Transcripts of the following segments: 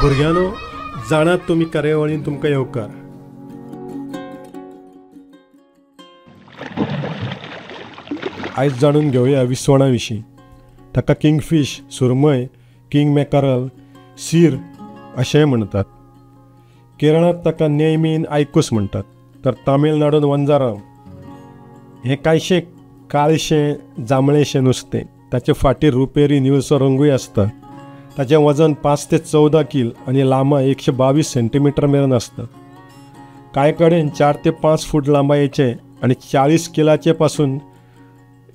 भुरग्यांनो, जाणात तुमी कार्यावळीन तुमकां येवकार. आयज जाणून घेवया विसवणा विशीं. ताका किंगफीश, सुरमय, किंग मॅकरल, सीर अशेंय म्हणटात. केरळांत ताका नेमीन आयकूस म्हणटात, तर तामिळनाडून वंजाराम. हें कांयशें काळशें जांबळेशें नुस्तें. ताचे फाटीर रुपेरी निळसो रंगूय आसता. ताचें वजन 5 ते 14 कील आनी लांबाय 122 सेंटीमिटर मेरेन आसता. कांय कडेन 4 ते 5 फूट लांबायेचें आनी 40 किलाचे पासून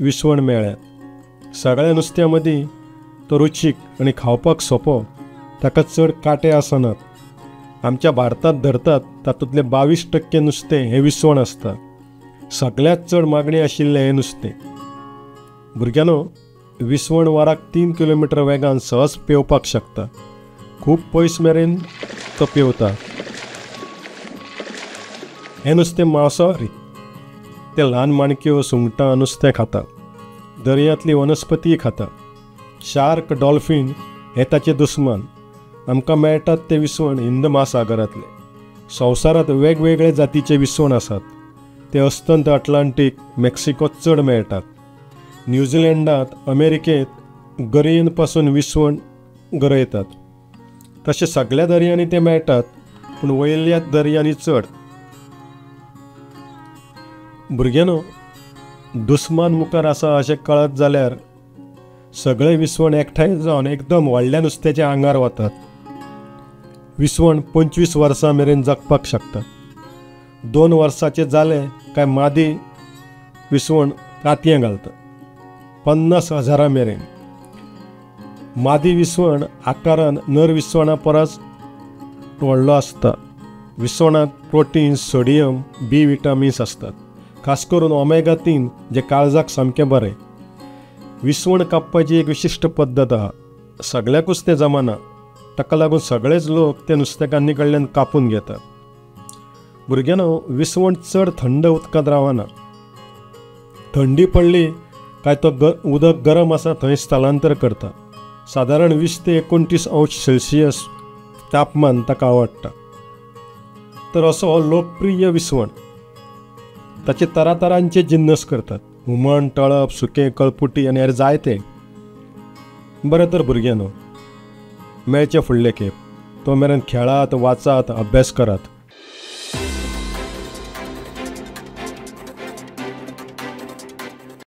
विसवण मेळ्ळ्यात. सगळ्या नुस्त्या मदीं तो रुचीक आनी खावपाक सोंपो. ताका चड कांटे आसनात. आमच्या भारतांत धरतात तातूंतलें 22% नुस्तें हें विसवण आसता. सगळ्यांत चड मागणी आशिल्लें हें नुस्तें. भुरग्यांनो, विसवण वराक 3 किलोमिटर वेगान सहज पेंवपाक शकता. खूब पयस मेरेन तो पेंवता. हें नुस्तें मांसाहारी. तें ल्हान माणक्यो, सुंगटां, नुस्तें खाता. दर्यांतली वनस्पतीय खाता. शार्क, डॉल्फीन हे ताचे दुस्मान. आमकां मेळटात ते विसवण हिंद म्हासागरांतले. संवसारांत वेगवेगळे जातीचे विसवण आसात. ते अस्तंत अटलांटीक, मेक्सिकोत चड मेळटात. न्यूझिलंडांत, अमेरिकेंत गरयेन पासून विसवण गरयतात. तशें सगळ्या दर्यांनी ते मेळटात, पूण वयल्या दर्यांनी चड. भुरग्यांनो, दुस्मान मुखार आसा अशें कळत जाल्यार सगळे विसवण एकठांय जावन एकदम व्हडल्या नुस्त्याच्या आंगार वतात. विसवण 25 वर्सां मेरेन जगपाक शकता. 2 वर्साचे जाले काय मादी विसवण तांतयां घालता, 50,000 मेरेन. मादी विसवण आकारान नर विसवणा परस व्हडलो आसता. विसवणांत प्रोटीन, सोडियम, बी विटामिन्स आसतात, खास करून ओमेगा 3 जे काळजाक सामकें बरें. विसवण कापपाची एक विशिश्ट पद्दत आसा. सगळ्याकूच तें जमाना. ताका लागून सगळेच लोक ते नुस्तेकान्नी कडल्यान कापून घेतात. भुरग्यांनो, विसवण चड थंड उदकांत रावना. थंडी पडली काय तो उदक गरम आसा थंय स्थलांतर करता. सादारण 20 ते 29 अंश सेल्सियस तापमान ताका आवडटा. तर असो हो लोकप्रिय विसवण. ताचे तरातरांचे जिन्नस करतात. हुमण, तळप, सुकें, कळपुटी आनी हेर जायते. बरें तर भुरग्यांनो, मेळचें फुडले खेप. तो मेरेन खेळात, वाचात, अभ्यास करात.